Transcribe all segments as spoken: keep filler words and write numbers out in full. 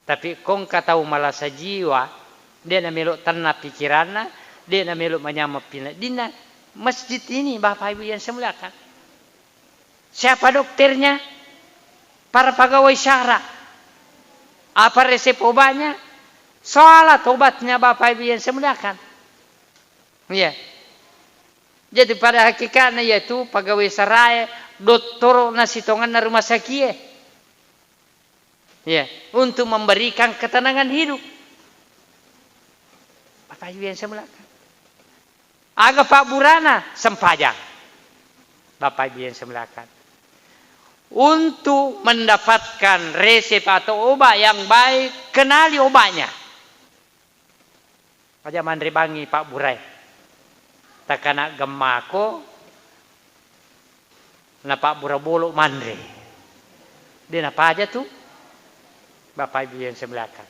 Tapi ko engka tau malasa jiwa, de' namelo tenang pikiranna, de' namelo manyameng pineddinna, masjid ini, Bapak Ibu yang saya muliakan. Siapa dokternya? Para pegawai syara. Apa resep obatnya? Salat obatnya, Bapak Ibu yang saya muliakan. Iya. Jadi pada hakikatnya yaitu pegawai syarae, dottoro na sitongenna rumah sakit e. Ya, untuk memberikan ketenangan hidup. Bapak Ibu yang saya muliakan. Aga pabburana? Sempajang. Bapak Ibu yang saya muliakan. Untuk mendapatkan resep atau obat yang baik, kenali obatnya. Aja manre bangi pabburae. Takana gemmako, napabbura bolo manre. De' napaja tu. Bapak Ibu yang saya muliakan.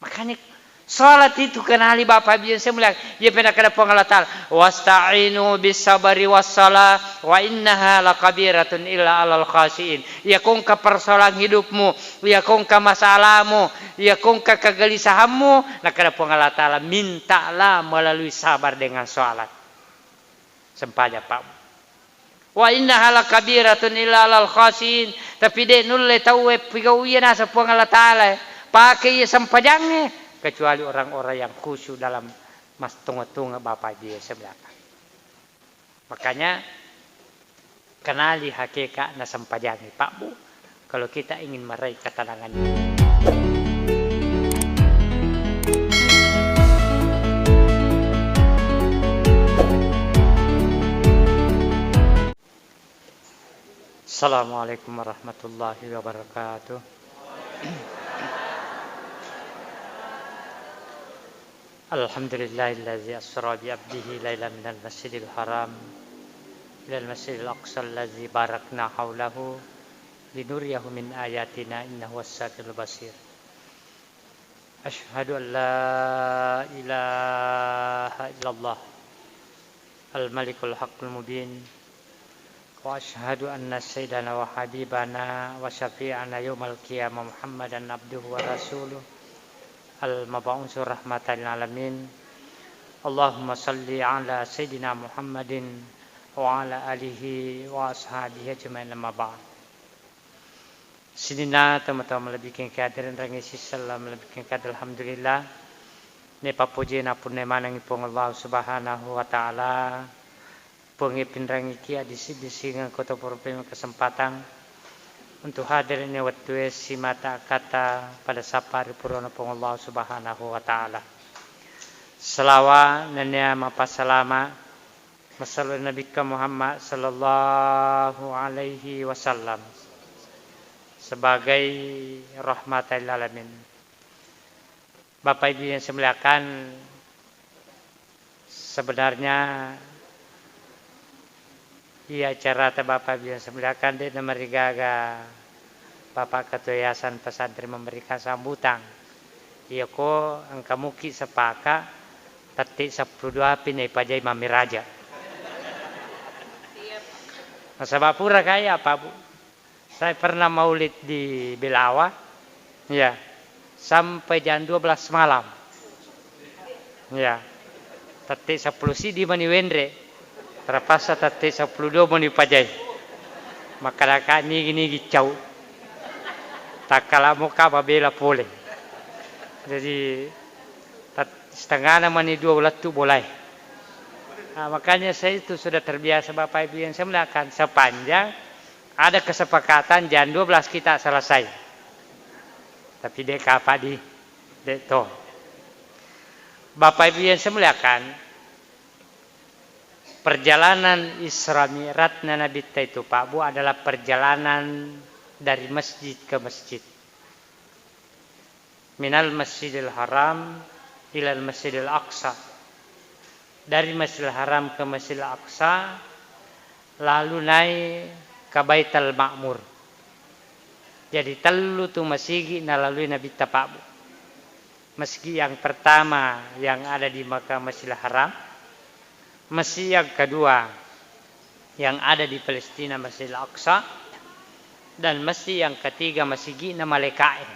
Makanya salat itu kenali, Bapak Ibu yang saya muliakan. Iya pernah kata Puang Allah Ta'ala, "Wasta'inu bis sabri was salah, wa innaha lakabiratun illa alal khasiin." Iya ko engka persoalan hidupmu, iya ko engka masalahmu, iya ko engka kegelisahanmu, nakada Puang Allah Ta'ala, mintalah melalui sabar dengan salat. Sempajang, Pak. "Wa innaha lakabiratun illa alal khasiin." Tapi de' nulle tauwe pigau iya naseng Puang Allah Ta'ala, pake iya sempajangnge, kecuali orang-orang yang khusyuk dalam mas-, tonga-tonga Bapak Ibu yang saya muliakan. Makanya, kenali hakikat na sempajangngi, Pak Bu, kalau kita ingin meraih ketenangan. Assalamualaikum warahmatullahi wabarakatuh. Alhamdulillahilladzi asra bi abdihi lailan minal masjidil haram ilal masjidil aqsal ladzi barakna haulahu linuriyahu min ayatina innahu huwas samiul basir. Asyhadu an la ilaha illallah al-malikul haqqul mubin. Wa asyhadu anna sayyidana wa habibana wa syafi'ana yaumal qiyamah Muhammadan abduhu wa rasuluh al-mab'usu rahmatan lil alamin. Allahumma salli ala sayyidina Muhammadin wa ala alihi wa ashabihi ajma'in, amma ba'd. Sininna tomatoa malebbi'keng kadir, enrengngi sisella malebbi'keng kadir, alhamdulillah. Ne pappoji napunnai manengngi Puang Allah Subhanahu wa Ta'ala. Puang e pinrangiki addisi-disingeng ko to pura pemeng kesempatan untuk hadir ne wettue simata kata pada sappa ri purana Puang Allah Subhanahu wa Ta'ala. Salawa nennia mappasalama massalo Nabikka Muhammad sallallahu alaihi wasallam sebagai rahmatan lil alamin. Bapak Ibu yang saya muliakan, sebenarnya iya acarata Bapak Ibu yang saya muliakan, de' namarigaga Bapak Ketua Yayasan Pesantren memberikan sambutan. Iya ko engka muki sepaka tette seppulo dua pi naipajai Mami Raja. Nasaba pura kaya apa, Bu? Saya pernah maulid di Belawa, ya, sampai jam dua belas malam. Ya, tette seppulo siddi mani wenre, terpaksa tette seppulo dua mani pajai. Makkadaka nigi-nigi cau. Takkala moka mabela pole. Jadi, tat-, setengahna mani dua lettu bolae. Nah, makanya saya itu sudah terbiasa, Bapak Ibu yang saya muliakan, sepanjang ada kesepakatan jam dua belas kita selesai. Tapi de' kapang di, de' to. Bapak Ibu yang saya muliakan, perjalanan Isra Mi'rajna Nabitta itu, Pak Bu, adalah perjalanan dari masjid ke masjid. Minal Masjidil Haram ilal Masjidil Aqsa. Dari Masjidil Haram ke Masjidil Aqsa, lalu naik ke Baitul Ma'mur. Jadi, tellu tu masigi nalalui Nabitta, Pak Bu. Masigi yang pertama yang ada di Makkah, Masjidil Haram. Masjid yang kedua yang ada di Palestina, Masjidil Aqsa, dan masjid yang ketiga, masigi'na malaika'e.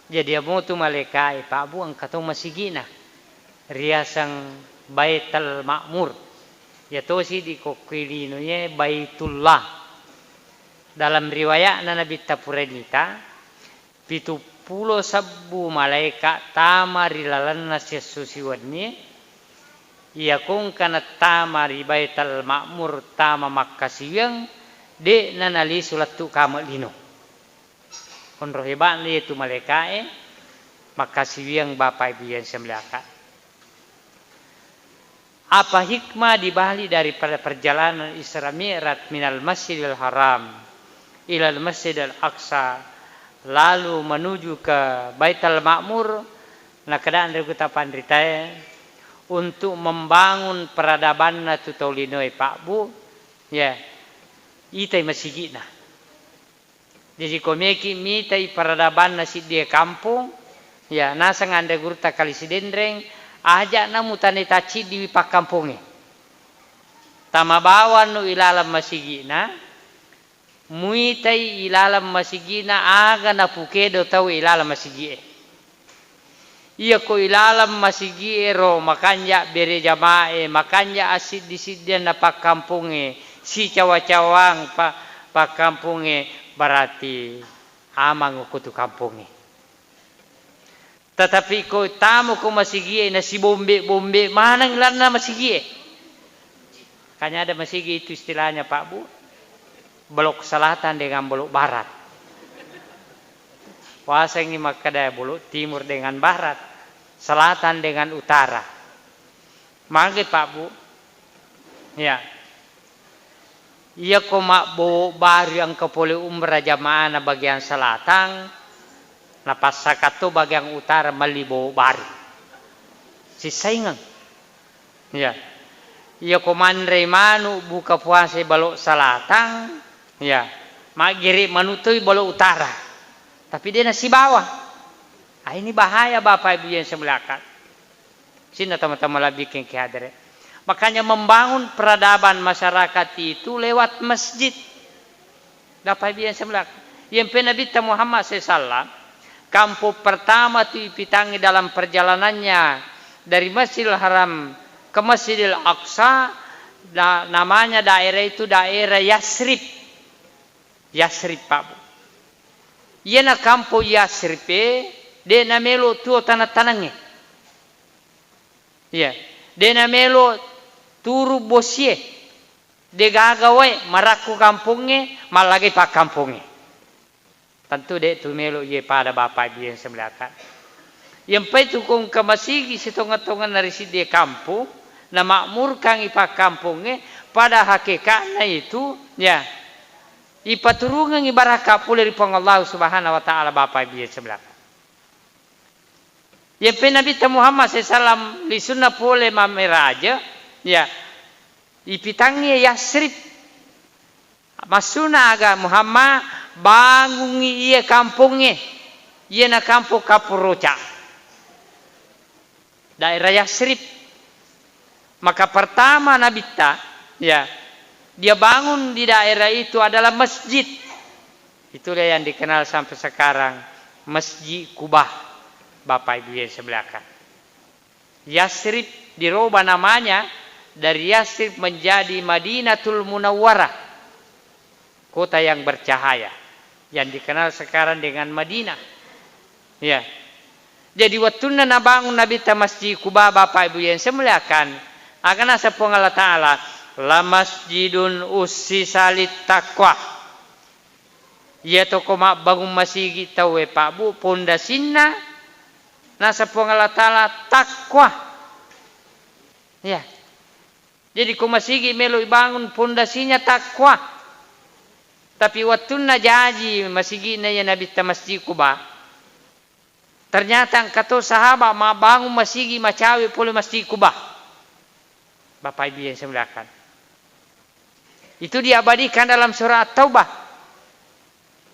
Jadi, amo tu malaeka'e, Pak Bu, engka to masigi'na riaseng Baitul Ma'mur. Iya tosi dikokkoi linoe Baitullah. Dalam riwaya'na Nabitta pura nita, pitu pulo sebbu malaeka tama ri lalenna siesso siwennie, iya ko engka nattama ri Baitul Ma'mur tama makkasiwiang, de'na nalisu lettu kame lino. Onro heba'na iyatu malaeka'e, makkasiwiang Bapak Ibu yang saya muliakan. Apa hikmah di balik daripada perjalanan Isra Mi'raj minal Masjidil Haram ilal Masjidil Aqsa, lalu menuju ke Baitul Ma'mur? Nakkeda anre guru ta panritae, untuk membangun peradabanna tu tau linoe, Pak Bu, ya, itai masigi'na. Jaji, ko meki mitai peradabanna siddie kampong, ya, naseng anre gurutta Kali Sidenreng, aja'na mutanai tacciddiwi pakkampongnge. Tama bawannu ilaleng masigi'na, muitai ilaleng masigi'na aga napukedo tau ilaleng masigi'e. Iyako ilaleng masigi'e ro makanja bere jamae, makanja assiddi-siddianna pakkampongnge, sicawa-cawang pa-, pakkampongnge, berarti amang ko tu kampongnge. Tetapi ko tamo ko masigi'e, nasibombe-bombe maneng lanna masigi'e. Makanya ada masigi itu istilahnya, Pak Bu, blok selatan dengan blok barat. Wasengngi makkeda blok timur dengan barat, selatan dengan utara. Magi, Pak Bu? Ya. Iyako mabbowo bari engka pole umrah jamaahna bagian selatan, napassakatto bagian utara melli bowo bari. Sissaingeng. Ya. Iyako manrei manu buka puasa balok selatan, ya, maggere manu toi balok utara. Tapi de nasibawa. Ah, ini bahaya, Bapak Ibu yang saya muliakan. Sinna tama-tama labbikeng ki hadere. Makanya membangun peradaban masyarakat itu lewat masjid. Bapak Ibu yang saya muliakan, yang pe Nabitta Muhammad sallallahu alaihi wasallam, kampung pertama tu ipitangi dalam perjalanannya dari Masjidil Haram ke Masjidil Aqsa, da-, namanya daerah itu daerah Yasrib. Yasrib, Pak Bu. Iyana kampung Yasrib e, de namelo tuo tanah-tanangnge. Iya, de namelo turu bosie, de gaga wae marakku kampongnge, mallagai pakkampongnge. Tentu de tu melo iye pada Bapak Ibu yang saya muliakan. Yang pai tu kong ke masigi sitonga-tonganna ri siddi kampung, namakmurkangi pakkampongnge, pada hakikatna itu, ya, ipaturungengi barakka pole ri Puang Allah Subhanahu wa Ta'ala, Bapak Ibu yang saya muliakan. Iya pe Nabitta Muhammad sallallahu alaihi wasallam lisunna pole mammeraja, ya, ipitangngi Yasrib. Massuna aga Muhammad, bangungngi iya kampongnge, iyana kampong kaporoca. Daerah Yasrib. Maka pertama Nabitta, ya, dia bangun di daerah itu adalah masjid. Itulah yang dikenal sampai sekarang Masjid Kuba, Bapak Ibu yang saya muliakan. Yasrib dirubah namanya dari Yasrib menjadi Madinatul Munawwarah, kota yang bercahaya, yang dikenal sekarang dengan Madinah. Ya. Jadi, wettunna nabangun Nabitta Masjid Kuba, Bapak Ibu yang saya muliakan, aga naseng Puang Allah Ta'ala, "La masjidun ussisa lit taqwa." Iya toko mabbangung masigi tauwe, Pak Bu, pondasinna naseng Puang Allah Ta'ala takwa. Ya. Jadi, ko masigi melo ibangun, pondasinya takwa. Tapi wettunna jaji masigi'na iya Nabitta Masjid Kuba, ternyata engka to sahaba mabbangung masigi macawe pole Masjid Kuba. Bapak Ibu yang saya muliakan, itu diabadikan dalam surah At-Taubah.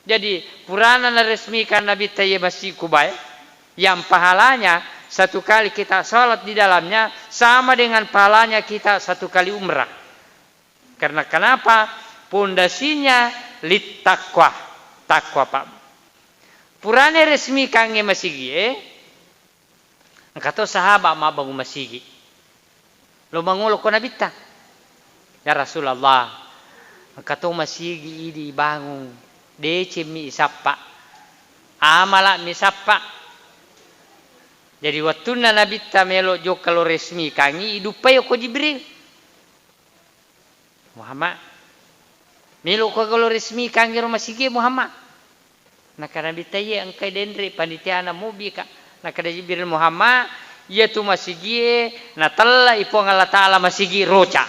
Jadi, purana naresmikan Nabitta iye Masjid Kuba, yang pahalanya satu kali kita salat di dalamnya sama dengan pahalanya kita satu kali umrah. Karena kenapa? Pondasinya lit taqwa, takwa, Pak. Purana resmikangngi masigi'e, engka to sahaba mabbangung masigi. Lo mangolo ko Nabitta, "Ya Rasulullah, engka to masigi idi ibangung, decemmi isappa, amala'mi sappa." Jadi wettunna Nabitta melo jokka lo resmikangngi, iduppai ko Jibril. Muhammad, melo'ko golo resmikangngi ro masigi'e, Muhammad? Nakkeda Nabitta, "Iye, engkai denre panitiana, mubbika." Nakkeda Jibril, "Muhammad, iyatu masigi'e natellai Puang Allah Ta'ala masigi roca.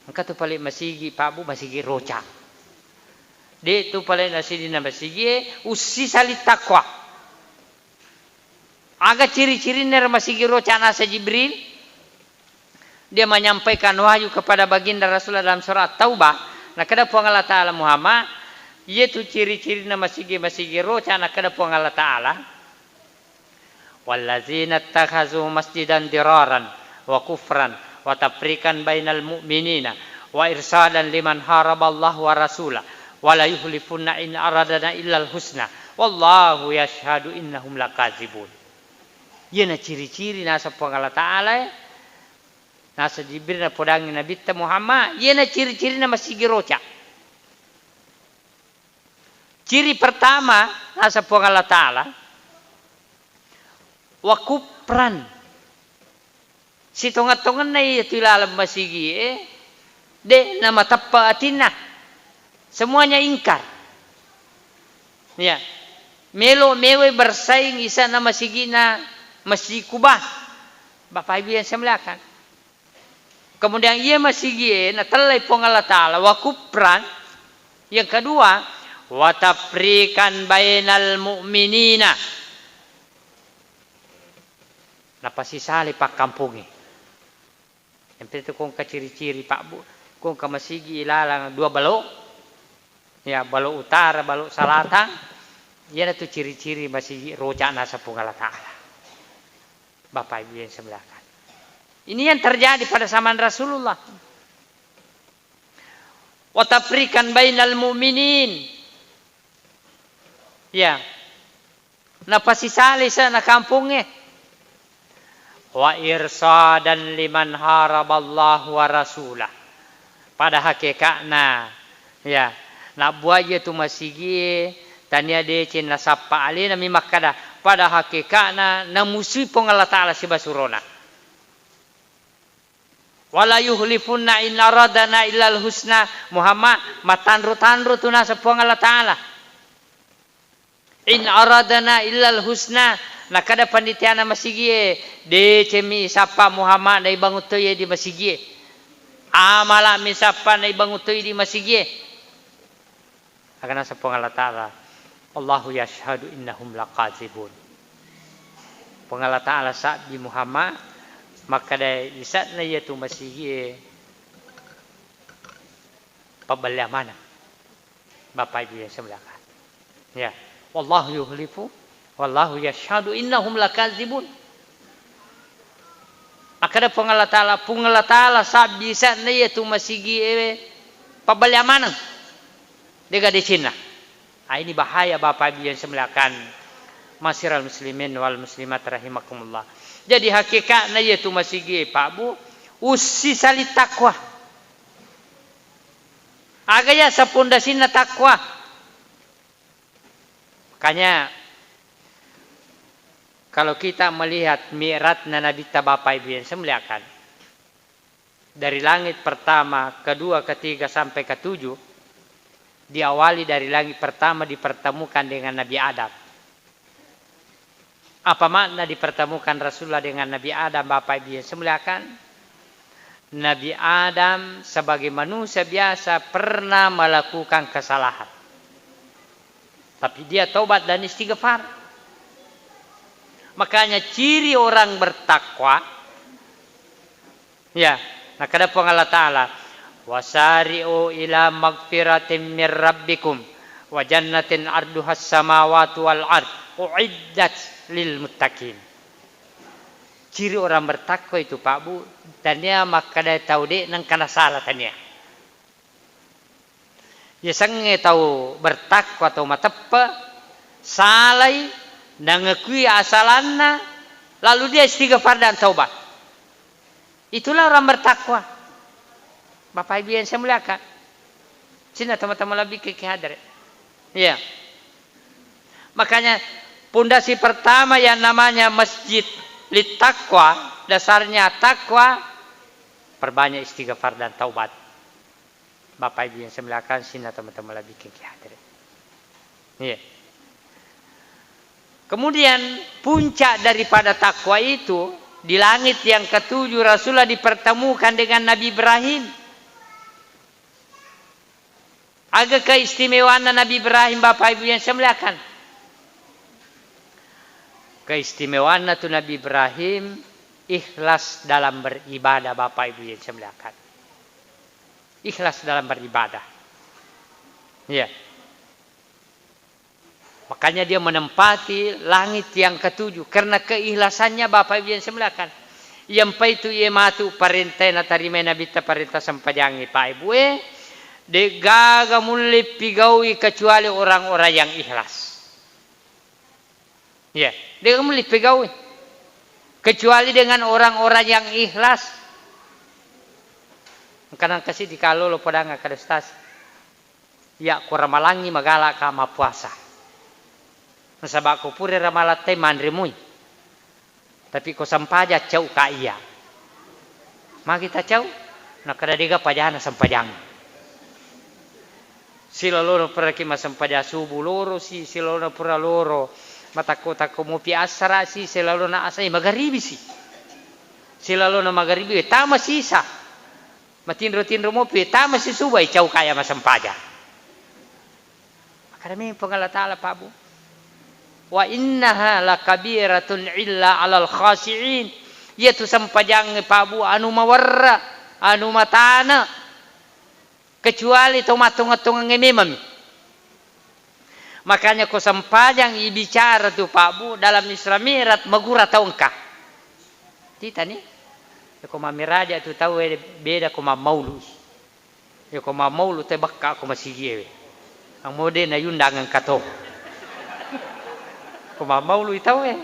Engka tu pale masigi, Pak Bu, masigi roca. De' tu pale nasidinna masigi'e ussisali takwa." Aga ciri-cirinna ro masigi roca nasa Jibril? Dia menyampaikan wahyu kepada Baginda Rasulullah dalam surah At-Taubah. Nakkeda Puang Allah Ta'ala, "Muhammad, iyatu ciri-cirinna masigi-masigi roca." Nakkeda Puang Allah Ta'ala, "Wallazina ittakhazu masjidan diraran wa kufran wa tafriqan bainal mu'minina wa irsadan liman haraballahu wa rasulah wa la yuhlifunna in aradana illal husna wallahu yashhadu innahum lakazibun." Iyana ciri-ciri nasa Puang Allah Ta'ala, eh, nasa Jibril napodangi Nabitta Muhammad, iyana ciri-cirina masigi roca. Ciri pertama nasa Puang Allah Ta'ala, wa kufran. Sitonga-tonganna iyatu ilaleng masigi'e, de' namateppe atinna. Semuanya ingkar. Ya. Melo mewe bersaing isana masigi'na Masjid Kuba. Bapak Ibu yang saya muliakan. Kemudian iya masigi'e natellai Puang Allah Ta'ala wa kufran. Yang kedua, wa tafriqan bainal mu'minina. Napasisale pakkampongnge. Yang penting ko engka ciri-ciri, Pak Bu, ko engka masigi ilalang dua balo, ya, balo utara, balo salatang, iyanatu ciri-ciri masigi roca nasa Puang Allah Ta'ala. Bapak Ibu yang saya muliakan. Ini yang terjadi pada zaman Rasulullah. Wa tafriqan bainal mu'minin. Ya. Napasisale sana kampongnge. Wa irsadan liman haraballahu wa rasulah. Pada hakeka'na, ya, nabbuaje tu masigie tania deceng nasappa alena mi makkada, pada hakeka'na namusui Puang Allah Ta'ala sibawa surona. Wala yuhlifunna in aradana illal husna. Muhammad, matanro-tanro tu naseng Puang Allah Ta'ala. In aradana illal husna. Nakada panitiana masigie, deceng mi sappa Muhammad naibangung toi di masigie. Amala mi sappa naibangung toi di masigie. Aga naseng Puang Allah Ta'ala, "Allahu yashhadu innahum lakazibun." Puang Allah Ta'ala sabbi Muhammad, makkada isa'na iyatu masigie pabballe amaneng. Bapak Ibu yang saya muliakan. Ya, wallahu yuhlifu, wallahu yashhadu innahum lakazibun. Makkada Puang Allah Ta'ala, Puang Allah Ta'ala sabbi isa'na iyatu masigie pabballe amaneng. Dega decenna. Ah, ini bahaya Bapak Ibu yang saya muliakan. Masiral muslimin wal muslimat rahimakumullah. Jadi hakeka'na iyatu masigie, Pak Bu, ussisali takwa. Aga yaseng pondasinna takwa? Makanya, kalau kita melihat mi'rajna Nabitta Bapak Ibu yang saya muliakan, dari langit pertama, kedua, ketiga, sampai ketujuh, diawali dari langit pertama dipertemukan dengan Nabi Adam. Apa makna dipertemukan Rasulullah dengan Nabi Adam, Bapak Ibu yang saya muliakan? Nabi Adam sebagai manusia biasa pernah melakukan kesalahan. Tapi dia tobat dan istighfar. Makanya ciri orang bertakwa, ya, nakada Puang Allah Ta'ala, "Wasari'u ila magfiratin min rabbikum wa jannatin arduhas samawati wal ard uiddat lil muttaqin." Ciri orang bertakwa itu, Pak Bu, tania makkada tau de' nengka nasala tania. Yasengnge tau bertakwa, tau mateppe, Salai, nangakui asalanna, lalu dia istighfar dan taubat. Itulah orang bertakwa. Bapak Ibu yang saya muliakan. Sini teman-teman lebih ke hadere. Iya. Makanya pondasi pertama yang namanya masjid litakwa, dasarnya takwa, perbanyak istighfar dan taubat. Bapak Ibu yang saya muliakan, sini teman-teman lebih ke hadere. Iya. Kemudian puncak daripada takwa itu, di langit yang ketujuh Rasulullah dipertemukan dengan Nabi Ibrahim. Aga keistimewaanna Nabi Ibrahim, Bapak Ibu yang saya muliakan? Keistimewaanna tu Nabi Ibrahim ikhlas dalam beribadah, Bapak Ibu yang saya muliakan. Ikhlas dalam beribadah. Iya. Makanya dia menempati langit yang ketujuh karena keikhlasannya, Bapak Ibu yang saya muliakan. Yang itu ia matu parentah, natarimai Nabitta parentah sempajangi, Pak Ibu e, de'gaga mulle pigaui kecuali orang-orang yang ikhlas. Iya, de'gaga mulle pigaui kecuali dengan orang-orang yang ikhlas. Engka nangkasi dikalolo podang kada ustaz. Iya, ko ramalangngi magalaka mappuasa. Nasaba ko pura ramalattai manre mui. Tapi ko sampaja cau ka iya. Magi ta cau? Nakada de'ga pajana sampajang. Silalona puraki masampaja subuh loro si, silalona pura loro matakko-takko mopi assara si, silalona asai magaribi si. Silalona magaribi tama sisa. Matinro-tinro mopi, tama si subai cau kaya masempaja. Makkada memeng Puang Allah Ta'ala, Pak Bu, "Wa innaha lakabiratun illa 'alal khashi'in." Iyatu sempajangnge, Pak Bu, anu mawerra, anu matana, kecuali to mattonga-tongangnge memammi. Makanya ko sempajang ibicara tu, Pak Bu, dalam Isra Mi'raj magura tau engka. Titani? Ko mammiraja tu tau e beda ko mammaulu. Iya ko mammaulu te bakka ko masigi ewe. Amo de nayundang engka to. Ko mammaulu i tau e.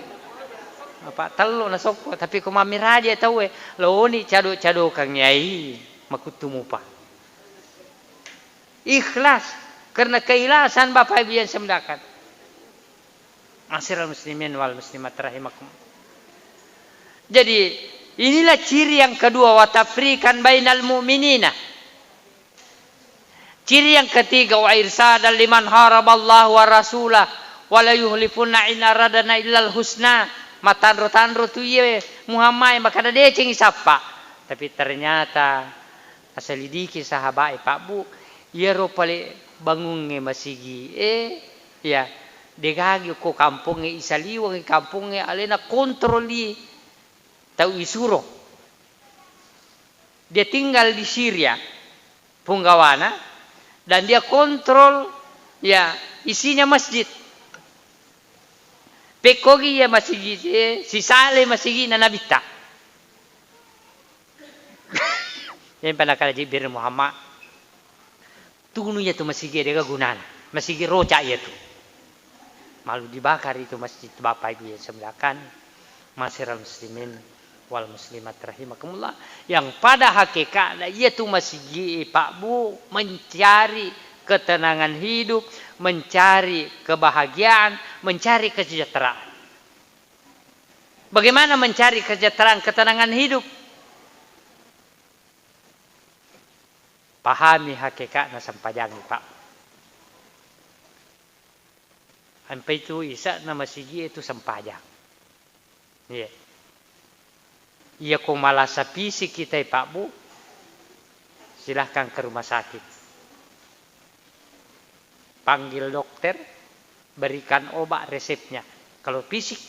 Apa tello nasokko, tapi ko mammiraja tau e, loni cado-cadokang yai makuttu mupa. Ikhlas, karena keikhlasan Bapak Ibu yang saya muliakan. Ma'asyiral muslimin wal muslimat rahimakum. Jadi, inilah ciri yang kedua, wa tafriqan bainal mu'minina. Ciri yang ketiga, wa irsadan liman haraballahu wa rasulah, wa la yuhlifunna in aradana illal husna. Matanro-tanro tu iye Muhammad, makada decengi sappa. Tapi ternyata aselidiki sahabat e, Pak Bu, iyaro pale bangungnge masigi e, ya, degagi ko kampongnge isaliwengi kampongnge alena kontroli tau isuro. Dia tinggal di Syria, punggawana, dan dia kontrol, ya, isinya masjid. Pekkogi iya masigi e, sisale masigi na Nabitta. Yempa nakala Jibril Muhammad, tunu iyatu masigi e, dega gunana. Masigi roca iyatu. Malu dibakar itu masjid, Bapak Ibu yang saya muliakan, ma'asyiral muslimin wal muslimat rahimakumullah. Yang pada hakikatnya iyatu masigi e, Pak Bu, mencari ketenangan hidup, mencari kebahagiaan, mencari kesejahteraan. Bagaimana mencari kesejahteraan, ketenangan hidup? Pahami hakikatna sempajangnge, Pak. Ampai tu isa'na masigi e tu sempajang. Iya. Iya ko malasa fisik kita, Pak Bu, silahkan ke rumah sakit. Panggil dokter, berikan obat resepnya. Kalau fisik.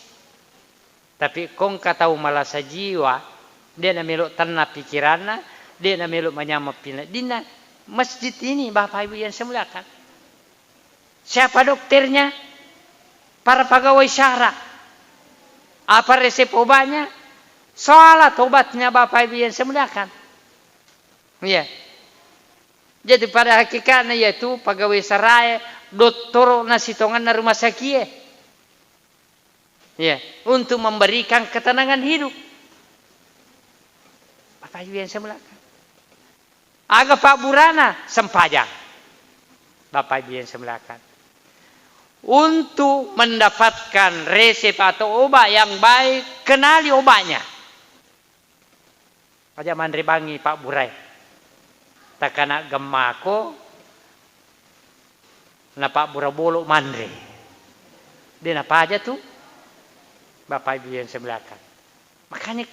Tapi ko engka tau malasa jiwa, de namelo tenang pikiranna, de namelo manyameng pineddinna, masjid ini, Bapak Ibu yang saya muliakan. Siapa dokternya? Para pegawai syara. Apa resep obatnya? Salat obatnya, Bapak Ibu yang saya muliakan. Iya. Jadi pada hakikatnya yaitu pegawai sarae dottoro'na sitongenna rumah sakie. Ya, untuk memberikan ketenangan hidup. Bapak Ibu yang saya muliakan. Aga pabburana? Sempajang. Bapak Ibu yang saya muliakan. Untuk mendapatkan resep atau obat yang baik, kenali obatnya. Aja manre bangi pabburae. Takana gemmako, napabbura bolo manre. De napaja tu, Bapak Ibu yang saya muliakan. Makanya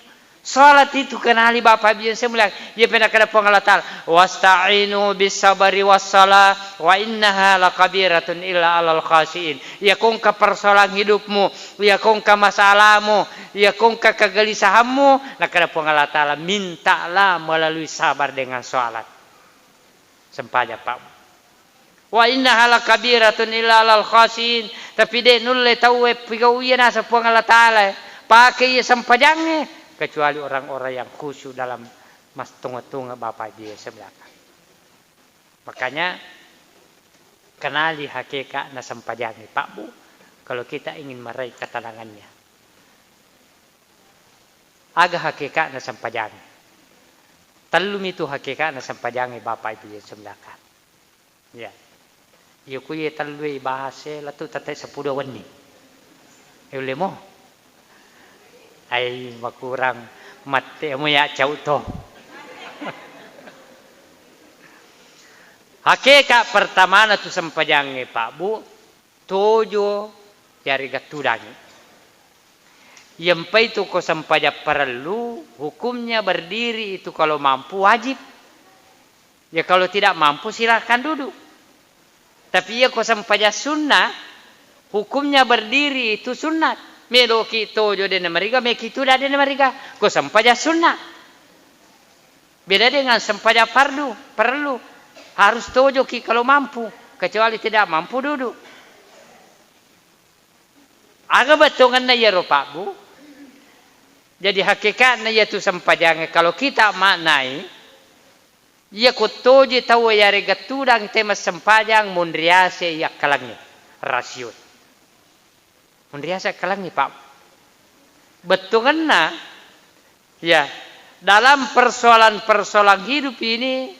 salat itu kenali Bapak Ibu yang saya muliakan. Iya pernah kada Puang Allah Ta'ala, "Wasta'inu bis sabari was salah, wa innaha lakabiratun illa alal khasyiin." Iya kongka persoalan hidupmu, iya kongka masalahmu, iya kongka kegelisahanmu, nakada Puang Allah Ta'ala, mintalah melalui sabar dengan salat. Sempajang, Pak. "Wa innaha lakabiratun illa alal khasyiin." Tapi de nulle tauwe pigau iya naseng Puang Allah Ta'ala, pake iya sempajangnge, kecuali orang-orang yang khusyuk dalam mastonga-tonga Bapak Ibu yang saya muliakan. Makanya, kenali hakekatna sempajangnge, Pak Bu, kalau kita ingin meraih ketenangannya. Aga hakekatna sempajangnge? Tellumi tu hakekatna sempajangnge, Bapak Ibu yang saya muliakan. Ya. Iya ku iye tellue bahase lettu tette seppulo wenni. E ulle mo? Ai, makurang mette mo ya cau to. Hakekat pertamana tu sempajangnge, Pak Bu, tojo yarega tudangi. Yempai tu ko sempajang parellu, hukumnya berdiri itu kalau mampu wajib. Ya, kalau tidak mampu, silahkan duduk. Tapi iya ko sempajang sunnah, hukumnya berdiri itu sunat. Meloki tojo de namariga, meki tuda de namariga. Ko sempajang sunnah. Beda dengan sempajang fardu, perlu. Harus tojoki kalau mampu. Kecuali tidak mampu, duduk. Aga bettuangenna iyaro, Pak Bu? Jadi, hakekatna iyatu sempajangnge, kalau kita maknai, iya ko toje tauwe yarega tudang te massempajang, monriase i akkalengnge, rasio. Monriase akkalengnge, Pak Bu. Bettuangenna, ya, dalam persoalan-persoalan hidup ini,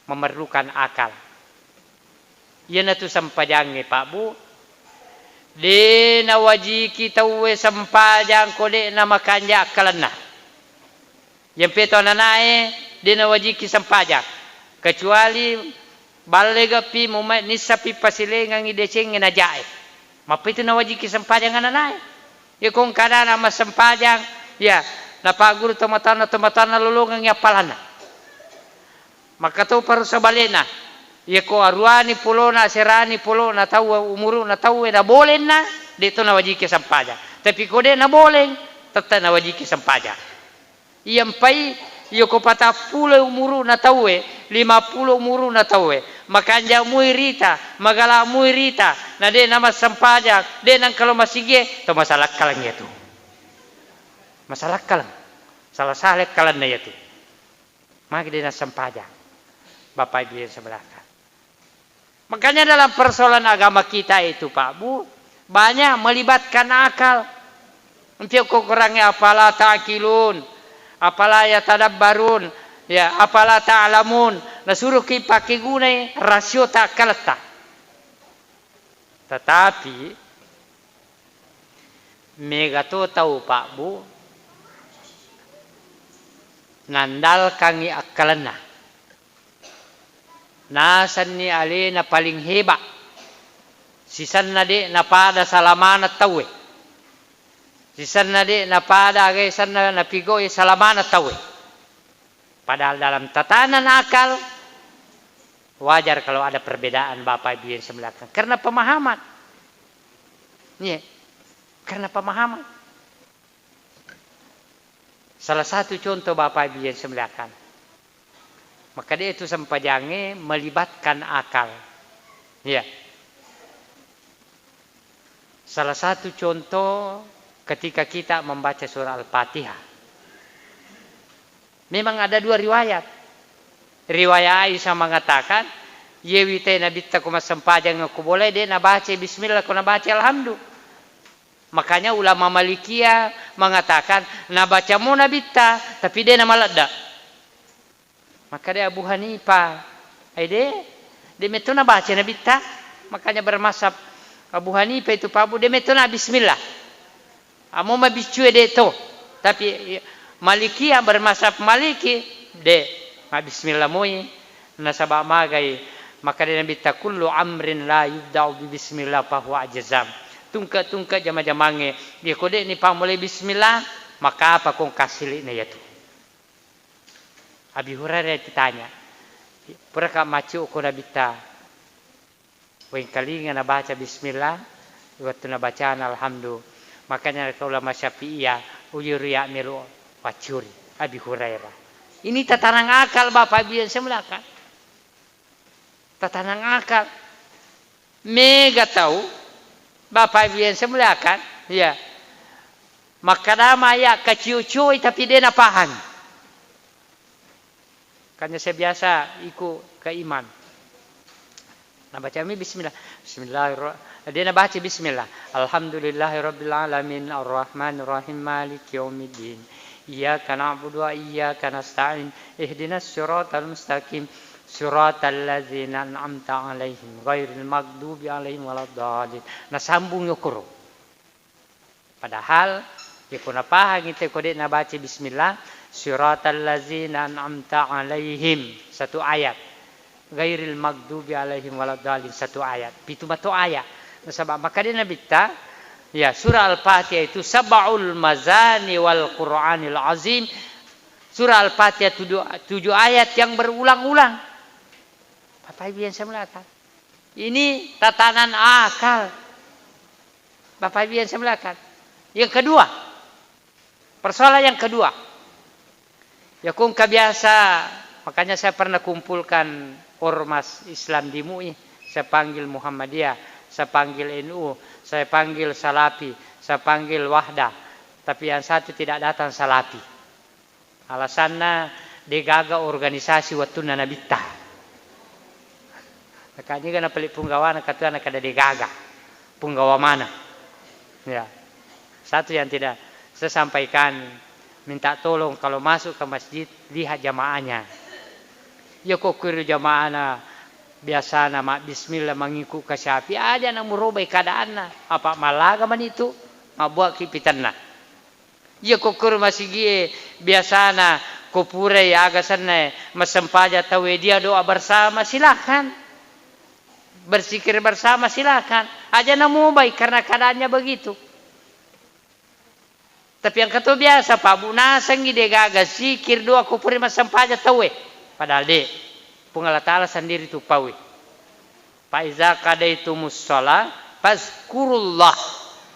memerlukan akal. Iyanatu sempajangnge, Pak Bu, de nawajiki tauwe sempajang ko de namakanja akkalenna. Yampe to ananae de nawajiki sempajang, kecuali ballegapi mumae nissapi pasilengengngi decengnge najae. Mappitu nawajiki sempajang ananae. Iya ko engka anana massempajang, iya, napagguru tomatoanna, tomatoanna lolongengngi appalanna. Makkatoparo sebalikna, iya ko aruani polona, aserani polona tauwe, umuru'na tauwe, nabolenna, de to nawajiki sempajang. Tapi ko de naboleng, tette nawajiki sempajang. Iyampai, iya ko patappulo umuru'na tauwe, limappulo umuru'na tauwe, makanja mui rita, magala mui rita, na de namassempajang, de nengka lo masigie, to masalakkaleng iyatu. Masalakkaleng. Sala-sala akkalenna iyatu. Magi de nassempajang. Bapak Ibu yang saya muliakan. Makanya dalam persoalan agama kita itu, Pak Bu, banyak melibatkan akal. Engka ko Qurangnge, "Afala ta'qilun, afala yatadabbarun, ya, afala ta'lamun." Nasuroki pake gunai rasio ta akkaletta. Tetapi mega to tau, Pak Bu, nandalkangngi akkalenna. Nasenni alena paling heba. Sisenna de napada salamana tauwe. Sisenna de napada aga senna napigau'i salamana tauwe. Padahal dalam tatanan akal, wajar kalau ada perbedaan, Bapak Ibu yang saya muliakan. Karena pemahaman. Iya. Karena pemahaman. Salah satu contoh, Bapak Ibu yang saya muliakan. Maka dia itu sempajangnge melibatkan akal. Iya. Salah satu contoh ketika kita membaca surah Al-Fatihah. Memang ada dua riwayat. Riwayat Aisyah mengatakan, Iye witai Nabitta ko massempajang ko bolae, de' nabaca bismillah, ko nabaca alhamdu. Makanya ulama Malikiyah mengatakan, nabaca mo Nabitta, tapi de' namaledda. Makkeda Abu Hanifah, ai de', de' metto nabaca Nabitta. Makanya bermazhab Abu Hanifah itu, Pak Bu, de' metto na bismillah. Amo mabiccue de' to. Tapi Malikiyah, bermazhab Maliki, de', mabbismillah moi. Nasaba magai, makkeda Nabitta, kullu amrin la yubda'u bi bismillah fahuwa ajzam. Tungke-tungke jama-jamangnge, iya ko de' nipammulai bismillah, maka apa kong kasili'na iyatu? Abi Hurairah ditanya, puraka maccu ko Nabitta, wengkalinga nabaca bismillah, wettu nabacana alhamdu. Makanya kau ulama Syafi'iyah, uyu riya melo waccuri Abi Hurairah. Ini tatanang akal, Bapak Ibu yang saya muliakan. Tatanang akal. Mega tau, Bapak Ibu yang saya muliakan, ya. Makkada maya kacio-cioi tapi de' napahang. Kanya saya biasa iku ke imam. Nabaca mi bismillah. Bismillahirrah-, de' nabaca bismillah. Alhamdulillahirabbil alamin, arrahmanirrahim, maliki yaumiddin. Iyyaka na'budu wa iyyaka nasta'in. Ihdinas siratal mustaqim. Siratal ladzina an'amta 'alaihim ghairil maghdubi 'alaihim waladdallin. Nasambung yokoro. Padahal, yako napahangi te ko de' nabaca bismillah, siratal ladzina an'amta 'alaihim, satu ayat. Ghairil maghdubi 'alaihim waladdallin, satu ayat. Pitu mato ayat. Nasaba makkeda Nabitta, ya, surah Al-Fatihah itu sab'ul mazani wal Qur'anil azim. Surah Al-Fatihah tujuh, tujuh ayat yang berulang-ulang. Bapak Ibu yang saya muliakan, ini tatanan akal. Bapak Ibu yang saya muliakan. Yang kedua, persoalan yang kedua. Ya, kong kebiasa, makanya saya pernah kumpulkan ormas Islam di M U I, saya panggil Muhammadiyah, saya panggil N U, saya panggil Salafi, saya panggil Wahdah. Tapi yang satu tidak datang, Salafi. Alasanna, de' gaga organisasi wettunna Nabitta. Makanya kan pale punggawana katuana kada de' gaga. Punggawa mana? Ya. Satu yang tidak saya sampaikan, minta tolong kalau masuk ke masjid, lihat jamaahnya. Ya, ko kiri jamaahna biasana ma bismillah mangiku ke Syafi'i, aja na murobai keadaanna. Apa malaga manitu, mabuat ki pitanna. Iya, ko koro masigie biasana, ko purai aga sennae massempajang tauwe dia doa bersama, silakan. Berzikir bersama, silakan. Aja namubai karena keadaannya begitu. Tapi engka to biasa, Pak Bu, nasengngi de' gaga zikir doa ko purai massempajang tauwe. Padahal de'. Puang Allah Ta'ala sendiri tu pauwe. Fa iza qadaitumus shalah fazkurullah.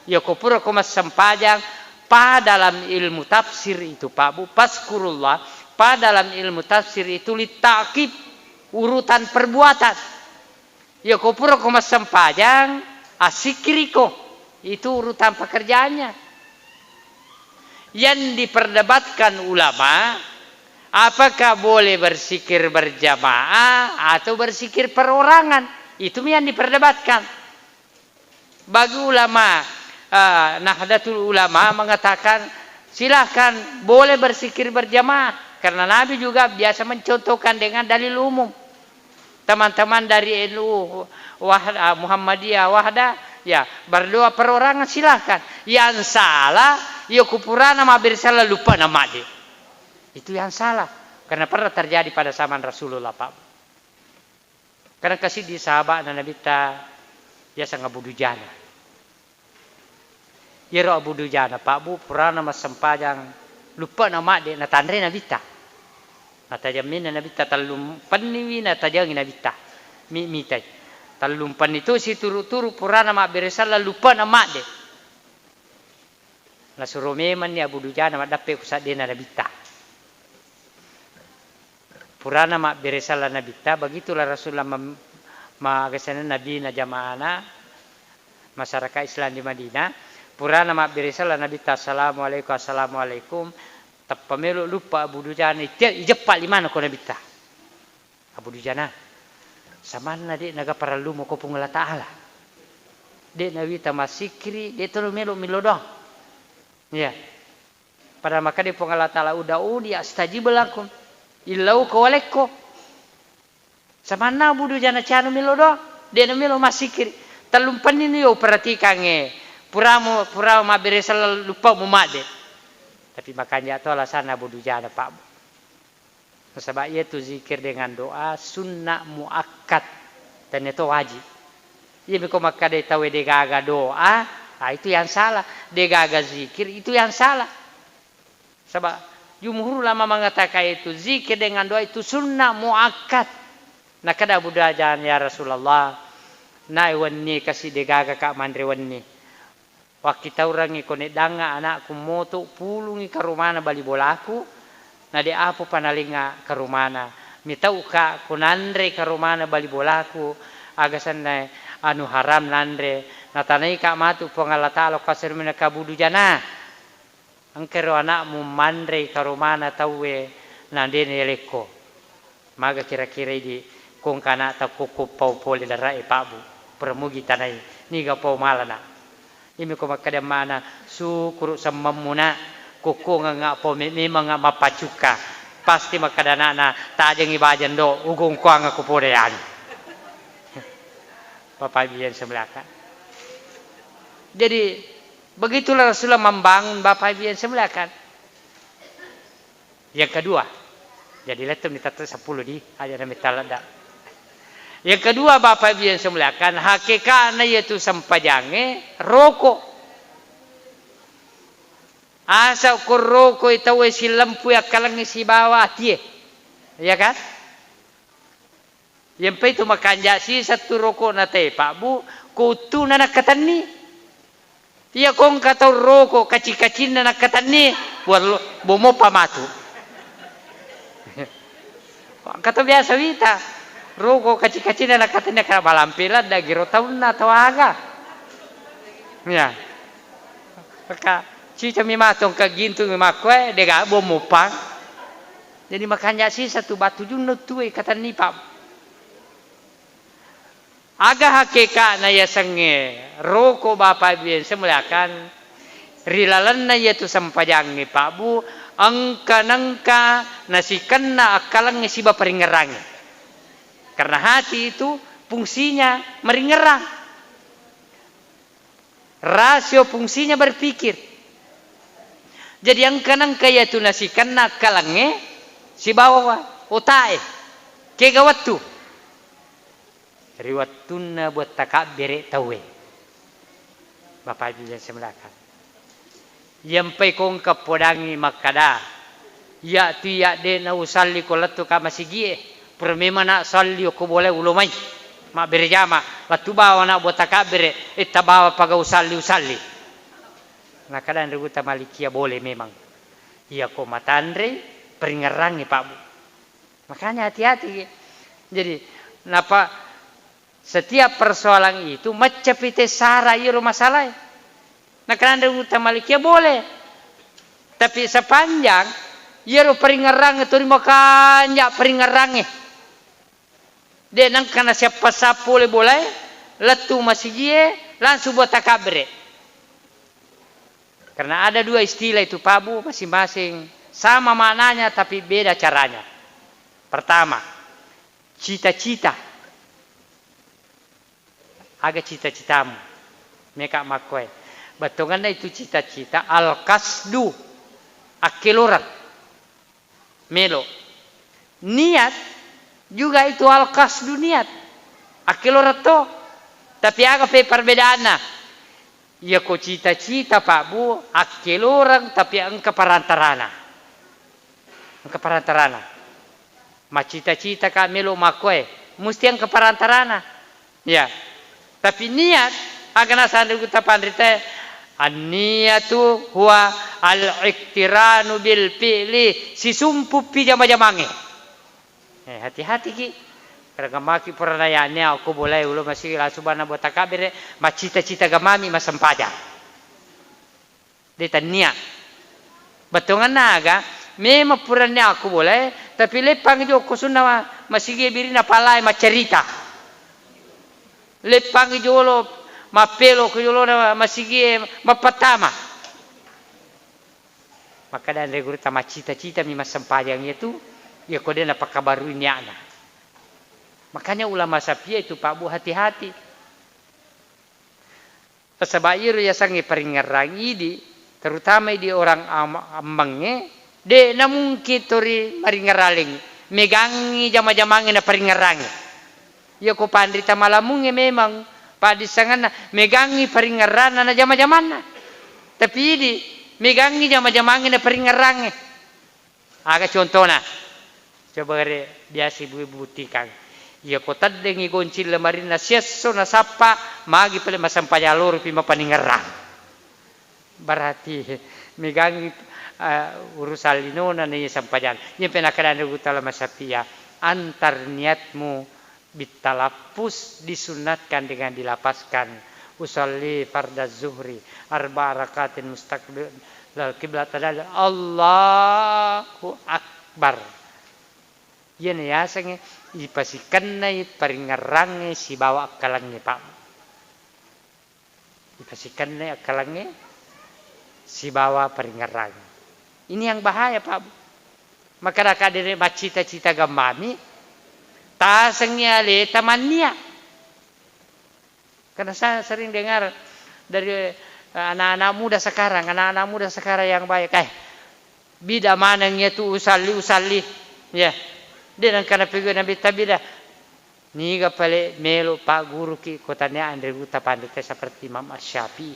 Ya, ko pura ko massempajang, pa dalam ilmu tafsir itu, Pak Bu, fazkurullah, pa dalam ilmu tafsir itu litta'qib, urutan perbuatan. Ya, ko pura ko massempajang, assikkiriko, itu urutan pekerjaannya. Yang diperdebatkan ulama, apakah boleh berzikir berjamaah atau berzikir perorangan? Itu yang diperdebatkan. Bagi ulama, eh, Nahdlatul Ulama mengatakan, silahkan, boleh berzikir berjamaah. Karena Nabi juga biasa mencontohkan dengan dalil umum. Teman-teman dari N U Wahda-, Muhammadiyah Wahda, ya, berdoa perorangan silahkan. Yang salah, ya, ko purana mabbere selleng lupa nama de. Itu yang salah. Karena pernah terjadi pada zaman Rasulullah, Pak. Karena kasih di sahabat Nabitta biasa Abu Dujana. Iyaro Abu Dujana, Pak Bu, purana massempajang, luppana madde, natanre Nabitta. Natajamminna Nabitta, tellumpenniwi natajangi Nabitta. Mi-, mitai. Tellumpenni tu situru-turu purana mabbere selleng, luppana madde. Nasuro memanni Abu Dujana maddappe ku saddena Nabitta. Purana mabbere selleng Nabitta, begitulah Rasulullah mem-, ma-, agasenna Nabi na jamaana masyarakat Islam di Madinah. Purana mabbere selleng Nabitta, "Assalamualaikum, assalamualaikum." Tappa melo luppa Abu Dujana, ite-, ijeppa limana ko Nabitta. Abu Dujana. Samanna de' naga parellu moko Puang Allah Ta'ala. De' nawita massikkiri, de' to melo millo doang. Iya. Pada makkeda Puang Allah Ta'ala, "Ud'uni astajib lakum." Illau ko walekko. Samanna Abu Dujana cianu melo doang, de' na melo massikkiri. Tellumpenni ni yo perhatikangnge. Puramu, pura mabbere selleng luppa mu madde. Tapi makanja to alasanna Abu Dujana, Pak. Nasaba iyatu zikir dengan doa sunnah muakkad, tennia to wajib. Iya miko makkeda tauwe degaga doa, ah, itu yang salah. Degaga zikir, itu yang salah. Saba jumhur ulama mengatakan itu zikir dengan doa itu sunnah muakkad. Nakeda Abu Dujana, "Ya Rasulullah, nae wenni kasi degaga ka manre wenni." Wakkitaurengngi ko neddangnga anakku moto pulungngi karomana bali bolaku, na de' apo panalinga karomana. Mitauka ko nanre karomana bali bolaku, aga senna anu haram nanre, natanaika matu Puang Allah Ta'ala ko assermina ka Abu Dujana. Engkero anakmu manrei karomana tauwe na de' nayalekko. Maga kira-kira idi kongka anakta kokko pau pole darae pabbu, pura mugi tanai, niga pau malana. Imi ko makkeda mana, "Sukuru semmemmu, Nak, kokkongengnga pau me-, memengnga mappacukka." Pasti makkeda anakna, "Tajengi bajeng do, ugongkoangako pole anu." Bapak Ibu yang semuliakan. Jadi, begitulah Rasulullah membangun, Bapak Ibu yang semuliakan. Yang kedua, jadi lettu ni tette sepuluh di, aja na metta ladda. Yang kedua, Bapak Ibu yang semuliakan, hakekana yaitu sempajangnge roko. Asa ko roko tauwe silempui akkalengnge sibawa atie. Iya kan? Yempai tu makanja siseng tu rokona te, Pak Bu, ko uttuna nakkatenni. Iya ko engka tau roko kaci-kacinna nakkatenni, wallo-, bomo pamatu. Engka to biasa wita, roko kaci-kacinna nakkatenni, ka malampe ladda giro taunna tau aga. Iya. Maka cicami matu engka gintu makkoe, dega bomo pang. Jadi makanja siseng tu batu junno tuwe katenni, Pak. Aga hakeka'na yasengnge roko, Bapak Ibu yang semuliakan, ri lalenna yatu sempajangnge, Pak Bu, engka nengka nasikenna akkalengnge siba paringngerangnge. Karena hati itu fungsinya meringerang. Rasio fungsinya berpikir. Jadi engka nengka yatu nasikenna akkalengnge sibawa otae. Kega wettu? Ri wettunna buat takabbere tauwe. Bapak Ibu yang semuliakan. Yampai kongka podangi makkada, "Iya tu iya de na usalli ko lettu ka masigie, pura memang na salli ko bolae ulo mai. Mabbere jama, lettu bawa na buat takabbere, etta bawa paga usalli, usalli." Nakada Anre Gutta Malikia, "Boleh memang. Iya ko matanre, peringerangi Pak Bu." Makanya hati-hati. Jadi, napa setiap persoalan itu maccapi tessara iyaro masalae. Nakana Anre Gutta Malikia boleh. Tapi sepanjang iyaro paringerrangnge tuli makanja paringerrangnge. De nengka nasiappa-sappa pole bolae, lettu masigie, langsung buat takabbere. Karena ada dua istilah itu, Pak Bu, masing-masing sama maknanya tapi beda caranya. Pertama, cita-cita. Aga cita-citamu? Meka makkoe. Bettuanna itu cita-cita, al-qasdu, akkeloreng. Melo. Niat juga itu al-qasdu, niat. Akkeloreng to. Tapi aga pe perbedaanna? Iya ko cita-cita, Pak Bu, akkeloreng tapi engka parantarana. Engka parantarana. Maccita-cita ka melo makkoe, musti engka parantarana. Ya. Tapi niat, aga nasang Anre Gutta Panrita, an-niyatu huwa al-iqtiranu bil fi'li, sisumpuppi jama-jamangnge. Eh, hati-hati ki. Karena maki pura naya nia ko bolae ulo masigi langsung bana buat takabbere, maccita-cita gamami massempajang. De tennia. Bettuanna aga, memang pura nia ko bolae, tapi leppang jokko sunna masigi birina palae maccarita. Leppangngi jolo, mappelo ko jolona masigie mappattama. Makkeda anre gurutta, maccita-citami massempajang iyatu, iyako de' napakkabarui nia'na. Makanya ulama Syafi'i itu, Pak Bu, hati-hati. Nasaba iyaro yasengnge paringngerrang idi, terutama idi orang am-, ammengnge, de' namungkin tori maringngerrang lengngi. Megangngi jama-jamangnge naparingngerrangnge. Iyako panrita malamungnge memang paddissengenna megangngi paringngerranna na jama-jamanna. Tapi idi megangngi jama-jamangnge na paringngerrangnge. Aga contona? Coba re biasa ibu-ibu buktikan. Iyako teddengngi goncing lemarinna siesso nasappa, magi pale massempajang loropi mapaningngerrang. Berarti megangngi, eh, urusan linona na iya sempajang. Iyampe nakkeda anre gurutta ulama Syafi'i, antar niatmu bitalaffuz disunatkan dengan dilafazkan, usalli fardaz zuhri arba'a rakatin mustaqbilal qiblat, Allahu Akbar. Iyana yasengnge ipasikennai paringngerrangnge sibawa akkalengnge, Pak. Ipasikennai akkalengnge sibawa paringngerrangnge. Ini yang bahaya, Pak. Makkeda kadere maccita-cita gammami, tasengngi aleta mannia. Karena saya sering dengar dari, eh, anak-anak muda sekarang, anak-anak muda sekarang yang baik, eh, bida maneng iyatu usalli, usalli. Ya. De' nengka napegau Nabitta bida. Niga pale melo pagguruki ko tania anre gurutta panrita seperti Imam Asy-Syafi'i,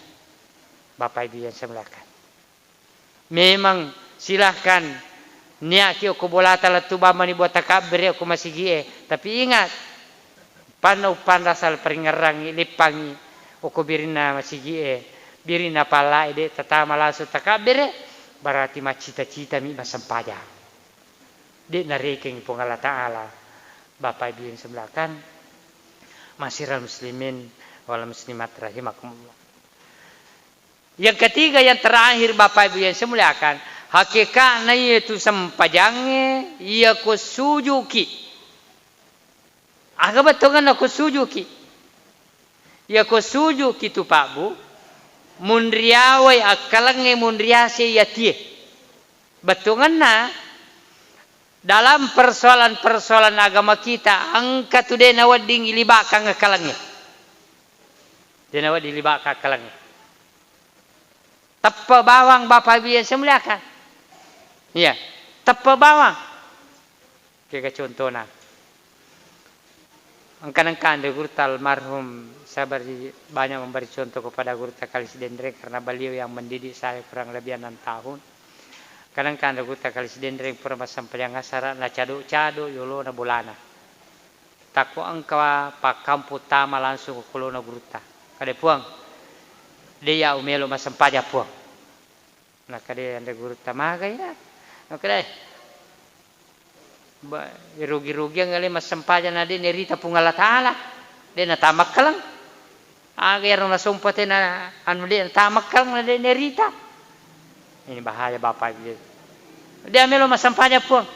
Bapak Ibu yang saya muliakan. Memang silahkan niaki okko bolata lettu bawang mani buat takabbere okko masigie. Tapi ingat, panna uppanrasa paringngerrangngi, leppangngi okko birinna masigie, birinna pallae de' tatama langsung takabbere, berarti maccita-citami massempajang. De' narekengngi Puang Allah Ta'ala. Bapak Ibu yang saya muliakan, ma'asyiral muslimin wal muslimat rahimakumullah. Yang ketiga, yang terakhir, Bapak Ibu yang saya muliakan, hakeka'na iyatu sempajangnge, iyako sujuki. Aga bettuanna ko sujuki? Iyako sujuki tu, Pak Bu, munriawai akkalengnge, munriasei atie. Bettuanna, dalam persoalan-persoalan agama kita, engka tu de' nawedding ilibakang akkalengnge. De' nawedding ilibakang akkalengnge. Teppe bawang, Bapak Ibu yang saya muliakan. Iya, teppe bawang. Kega contona. Engka-, engka anre gurutta almarhum, saya beri, banyak memberi contoh kepada gurutta Kali Sidenreng karena beliau yang mendidik saya kurang lebih enam tahun. Engka-, engka anre gurutta Kali Sidenreng pura massempajang asara, nacado-cado yolona bolana. Takko engka pakkampu tama langsung ko kolona gurutta. Kada, "Puang, de' iya umelo massempajang, Puang." Nakkeda anre gurutta, "Maga iya?" Nakkeda, "Eh, ba-, rugi-rugiang ale massempajang na de' nerita Puang Allah Ta'ala, de' natamakkaleng. Aga iyaro nasompa tena anu de' natamakkaleng na de' nerita." Ini bahaya Bapak Ibu. "De' amelo massempajang, Puang."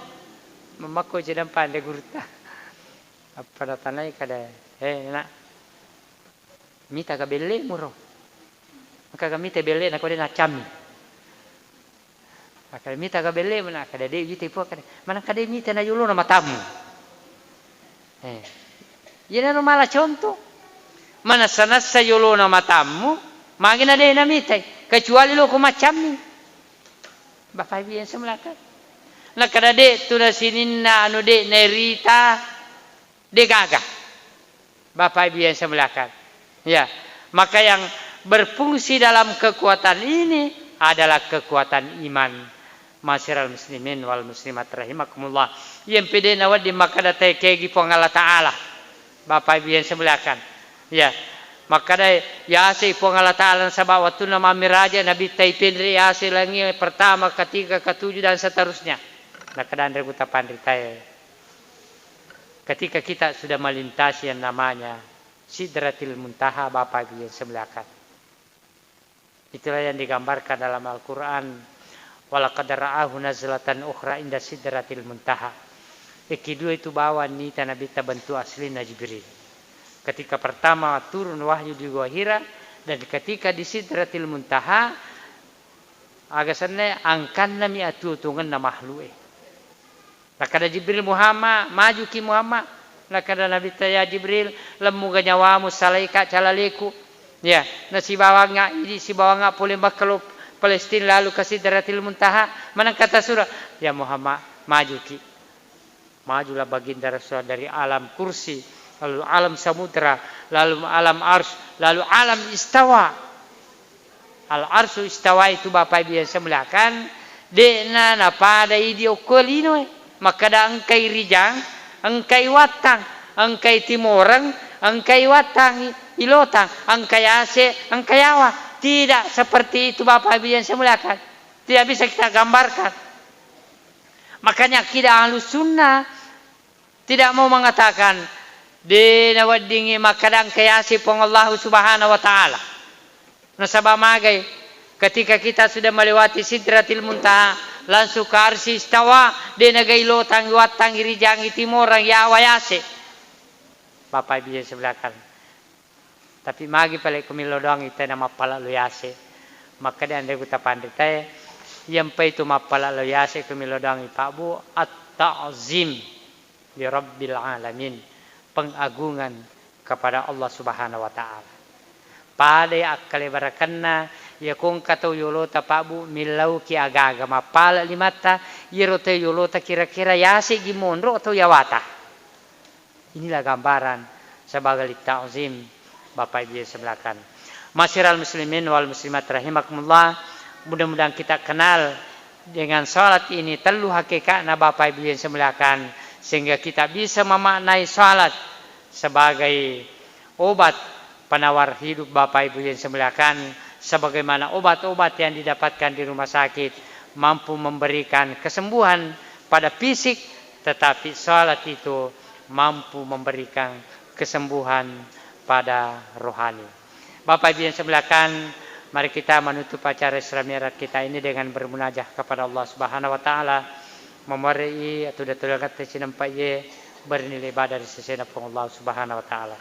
Mamakko cedampa anre gurutta. Appa natanai kada, "Eh, Nak, mita ga bellemu ro?" Engka ga mita belle, nako de' naccammi. Maka mita ga bellemu, Nak, kada de' mita, Puang, kada. Maneng kada mita na yolona matammu. Eh. Iyanaro mala contoh. Manassa-nassa yolona matammu, magi na de' namitai, kecuali loko maccammi. Bapak Ibu yang saya muliakan. Nakkeda de' tu na sininna anu de' nairita, de' gaga. Bapak Ibu yang saya muliakan. Ya, maka yang berfungsi dalam kekuatan ini adalah kekuatan iman. Ma'asyiral muslimin wal muslimat rahimakumullah. Iyampe de' nawedding makkeda taekegi Puang Allah Ta'ala. Bapak Ibu yang saya muliakan. Ya. Makkeda yaseng Puang Allah Ta'ala nasaba' wettunna mammiraja Nabitta ipenre' yaseng langi pertama, ketiga, ketujuh dan seterusnya. Nakkeda anre gurutta panritae. Ketika kita sudah melintasi yang namanya Sidratil Muntaha, Bapak Ibu yang saya muliakan. Itulah yang digambarkan dalam Al-Quran, "Walaqad ra'ahu nazlatan ukhra inda sidratil muntaha." Ekkidua itu bawang nita Nabitta bentuk aslinna Jibril. Ketika pertama turun wahyu di Gua Hira dan ketika di Sidratil Muntaha, aga senna, angkannami atuo-tuongenna makhluk e. Nakkeda Jibril, "Muhammad, majuki Muhammad." Nakkeda Nabitta, "Ya Jibril, lemmuga nyawamu, salaika calaleku." Ya, nasibawangnga idi, sibawangnga pole Makkah lao Palestina lalu ke Sidratil Muntaha. Maneng kata surah, "Ya Muhammad, majuki." Majulah Baginda Rasulullah dari alam kursi, lalu alam samudra, lalu alam arsy, lalu alam istawa. Al arsy istawa itu, Bapak Ibu yang saya muliakan, de'na napada idi okko linoe. Makkeda engkai rijang, engkai wattang, engkai timoreng, engkai wattang, ilotang, engkai ase, engkai awa. Tidak seperti itu, Bapak Ibu yang saya muliakan. Tidak bisa kita gambarkan. Makanya akidah Ahlus Sunnah tidak mau mengatakan, de naweddingngi makkeda engka yase Puang Allahu Subhanahu wa Ta'ala. Nasaba magai, ketika kita sudah melewati Sidratil Muntaha, langsung ke Arsy Istawa, de nagai lotang, wattangi, rijangi, timorang, yawa, yase. Bapak Ibu yang saya muliakan. Tapi magi pale ku millau doang ita na mappala lo yase. Makkeda anre ku tapanritae, iyampai tu mappala lo yase ku millau doang i Pak Bu, at-ta'zim li Rabbil Alamin, pengagungan kepada Allah Subhanahu wa Ta'ala. Padai akkalebarakenna, iya ko engka tau yolota Pak Bu, millauki aga-aga mappala limatta, iyaro tau yolota kira-kira yase gi monro atau yawata. Inilah gambaran sebagai ta'zim, Bapak Ibu yang saya muliakan. Masyiral muslimin wal muslimat rahimakumullah, mudah-mudahan kita kenal dengan salat ini tellu hakikatna, Bapak Ibu yang saya muliakan, sehingga kita bisa memaknai salat sebagai obat penawar hidup, Bapak Ibu yang saya muliakan, sebagaimana obat-obat yang didapatkan di rumah sakit mampu memberikan kesembuhan pada fisik, tetapi salat itu mampu memberikan kesembuhan pada rohani. Bapak Ibu yang saya muliakan, mari kita menutup acara Isra Mi'raj kita ini dengan bermunajah kepada Allah Subhanahu wa Ta'ala, memore'i atau datulangette sinempa iye bernilai ibadah di sesena Puang Allah Subhanahu wa Ta'ala.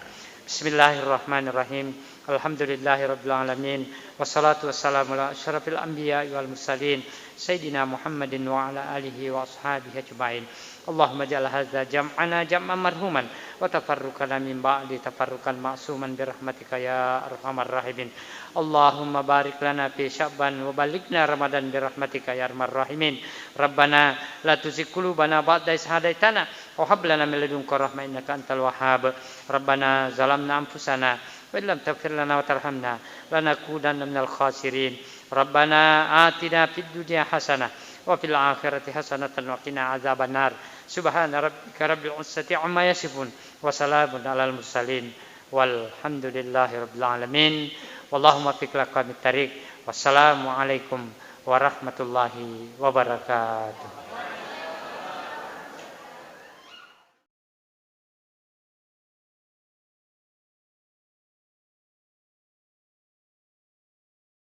Bismillahirrahmanirrahim. Alhamdulillahirabbil alamin. Wassalatu wassalamu ala asyrafil anbiya'i wal mursalin, Sayyidina Muhammadin wa ala alihi wa ashabihi ajma'in. Allahumma ja'al hadza jam'ana jam'an marhuman wa tafarruqana min ba'di tafarruqan ma'suman bi rahmatika ya arhamar rahimin. Allahumma barik lana fi Sya'ban wa ballighna Ramadan bi rahmatika ya arhamar rahimin. Rabbana la tuzigh qulubana ba'da idh hadaitana wa hab lana min ladunka rahmah innaka antal wahhab. Rabbana zalamna anfusana wa illam taghfir lana wa tarhamna lanakunanna minal khasirin. Rabbana atina fid dunya hasanah wa fil akhirati hasanatan wa qina adzabannar. Subhana rabbika rabbil izzati amma yasifun wa salamun alal mursalin walhamdulillahi rabbil alamin. Wallahu muwaffiq ila aqwamit thariq. Wassalamu alaikum warahmatullahi wabarakatuh.